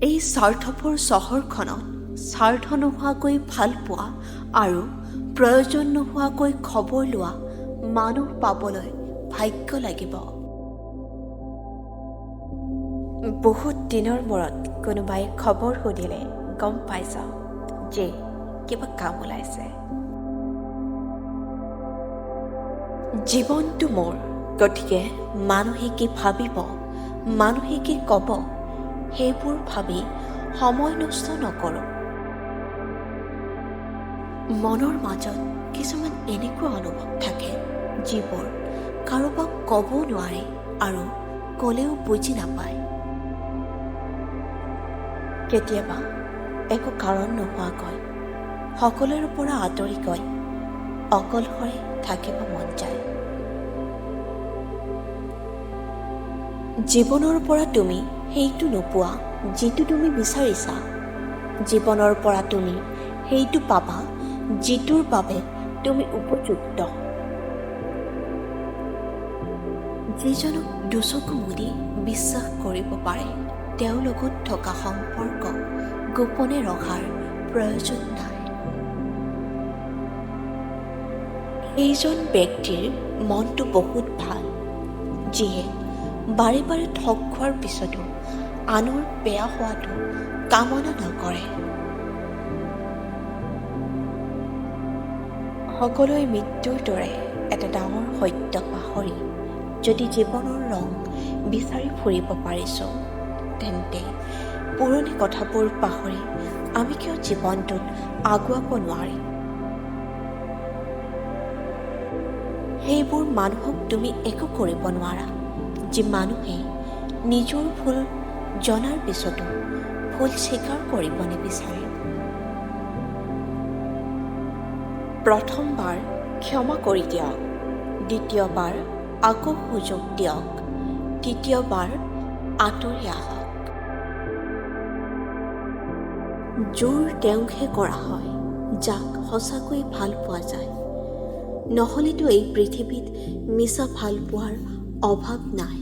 এই স্বাৰ্থপৰ চহৰখনত স্বাৰ্থ নোহোৱাকৈ ভাল পোৱা আৰু প্ৰয়োজন নোহোৱাকৈ খবৰ লোৱা মানুহ পাবলৈ ভাগ্য লাগিব। বহুত দিনৰ মূৰত কোনোবাই খবৰ সুধিলে গম পাই যাওঁ যে কিবা কাম ওলাইছে। জীৱনটো মোৰ, গতিকে মানুহে কি ভাবিব, মানুহে কি ক'ব সেইবোৰ ভাবি সময় নষ্ট নকৰোঁ। মনৰ মাজত কিছুমান এনেকুৱা অনুভৱ থাকে যিবোৰ কাৰোবাক ক'ব নোৱাৰে আৰু ক'লেও বুজি নাপায়। কেতিয়াবা একো কাৰণ নোহোৱাকৈ সকলোৰে পৰা আঁতৰি গৈ অকলশৰে থাকিব মন যায়। জীৱনৰ পৰা তুমি সেইটো নোপোৱা যিটো তুমি বিচাৰিছা। জীৱনৰ পৰা তুমি সেইটো পাবা যিটোৰ বাবে তুমি উপযুক্ত। যিজনক দুচকু মুদি বিশ্বাস কৰিব পাৰে তেওঁৰ লগত থকা সম্পৰ্ক গোপনে ৰখাৰ প্ৰয়োজন নাই। সেইজন ব্যক্তিৰ মনটো বহুত ভাল যিয়ে বাৰে বাৰে ঠগ খোৱাৰ পিছতো আনৰ বেয়া হোৱাটো কামনা নকৰে। সকলোৱে মৃত্যুৰ দৰে এটা ডাঙৰ সত্য পাহৰি যদি জীৱনৰ ৰং বিচাৰি ফুৰিব পাৰিছোঁ, তেন্তে পুৰণি কথাবোৰ পাহৰি আমি কিয় জীৱনটোত আগুৱাব নোৱাৰিম? সেইবোৰ মানুহক তুমি একো কৰিব নোৱাৰা, যি মানুহে নিজৰ ভুল জনাৰ পিছতো ভুল স্বীকাৰ কৰিব নিবিচাৰে। প্ৰথমবাৰ ক্ষমা কৰি দিয়ক, দ্বিতীয়বাৰ আকৌ সুযোগ দিয়ক, তৃতীয়বাৰ আঁতৰি আহক। জোৰ তেওঁকহে কৰা হয় যাক সঁচাকৈ ভাল পোৱা যায়, নহ'লেতো এই পৃথিৱীত মিছা ভাল পোৱাৰ অভাৱ নাই।